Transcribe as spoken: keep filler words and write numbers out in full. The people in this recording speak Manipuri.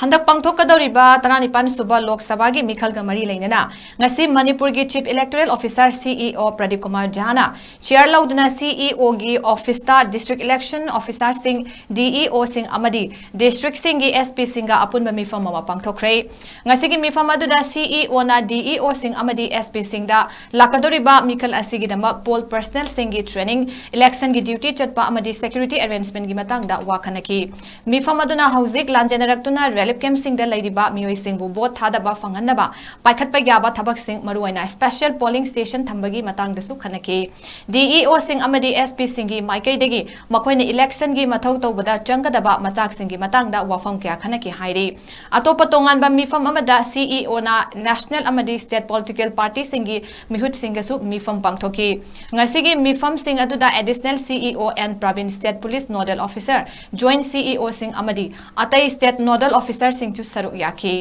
ꯍꯟꯗꯛ ꯄꯥꯡꯊꯣꯛꯀꯗꯧꯔꯤꯕ ꯇꯔꯥꯅꯤꯄꯥꯟ ꯁꯨꯕ ꯂꯣꯛ ꯁꯚꯥꯒꯤ ꯃꯤꯈꯜꯒ ꯃꯔꯤ ꯂꯩꯅꯅ ꯉꯁꯤ ꯃꯅꯤꯄꯨꯔꯒꯤ Chief Electoral Officer, CEO Pradeep Kumar ꯖꯥꯅ chair ꯂꯧꯗꯨꯅ CEOꯒꯤ officeꯇ District Election Officerꯁꯤꯡ, DEOꯁꯤꯡ ꯑꯃꯗꯤ districtꯁꯤꯡꯒꯤ SPꯁꯤꯡꯒ ꯑꯄꯨꯟꯕ ꯃꯤꯐꯝ ꯑꯃ ꯄꯥꯡꯊꯣꯛꯈ꯭ꯔꯦ꯫ ꯉꯁꯤꯒꯤ ꯃꯤꯐꯝ ꯑꯗꯨꯗ CEOꯅ DEOꯁꯤꯡ ꯑꯃꯗꯤ SPꯁꯤꯡꯗ ꯂꯥꯛꯀꯗꯧꯔꯤꯕ ꯃꯤꯈꯜ ꯑꯁꯤꯒꯤꯗꯃꯛ poll personnelꯁꯤꯡꯒꯤ training, electionꯒꯤ duty ꯆꯠꯄ ꯑꯃꯗꯤ security arrangementꯀꯤ ꯃꯇꯥꯡꯗ ꯋꯥ ꯈꯟꯅꯈꯤ꯫ ꯃꯤꯐꯝ ꯑꯗꯨꯅ ꯍꯧꯖꯤꯛ ꯂꯥꯟꯖꯦꯟꯅꯔꯛꯇꯨꯅ relief campꯁꯤꯡꯗ ꯂꯩꯔꯤꯕ ꯃꯤꯑꯣꯏꯁꯤꯡꯕꯨ vote ꯊꯥꯗꯕ ꯐꯪꯍꯟꯅꯕ ꯄꯥꯏꯈꯠꯄ ꯌꯥꯕ ꯊꯕꯛꯁꯤꯡ, ꯃꯔꯨꯑꯣꯏꯅ special polling station ꯊꯝꯕꯒꯤ ꯃꯇꯥꯡꯗꯁꯨ ꯈꯟꯅꯈꯤ꯫ DEOꯁꯤꯡ ꯑꯃꯗꯤ SPꯁꯤꯡꯒꯤ ꯃꯥꯏꯀꯩꯗꯒꯤ ꯃꯈꯣꯏꯅ electionꯒꯤ ꯃꯊꯧ ꯇꯧꯕꯗ ꯆꯪꯒꯗꯕ ꯃꯆꯥꯛꯁꯤꯡꯒꯤ ꯃꯇꯥꯡꯗ ꯋꯥꯐꯝ ꯀꯌꯥ ꯈꯟꯅꯈꯤ ꯍꯥꯏꯔꯤ꯫ ꯑꯇꯣꯞꯄ ꯇꯣꯉꯥꯟꯕ ꯃꯤꯐꯝ ꯑꯃꯗ CEOꯅ national ꯑꯃꯗꯤ state political partyꯁꯤꯡꯒꯤ ꯃꯤꯍꯨꯠꯁꯤꯡꯒꯁꯨ ꯃꯤꯐꯝ ꯄꯥꯡꯊꯣꯛꯈꯤ꯫ ꯉꯁꯤꯒꯤ ꯃꯤꯐꯝꯁꯤꯡ ꯑꯗꯨꯗ Additional CEO N Praveen, State Police Nodal Officer, Joint CEOꯁꯤꯡ ꯑꯃꯗꯤ ꯑꯇꯩ state nodal officerꯁꯤꯡꯁꯨ ꯁꯔꯨꯛ ꯌꯥꯈꯤ꯫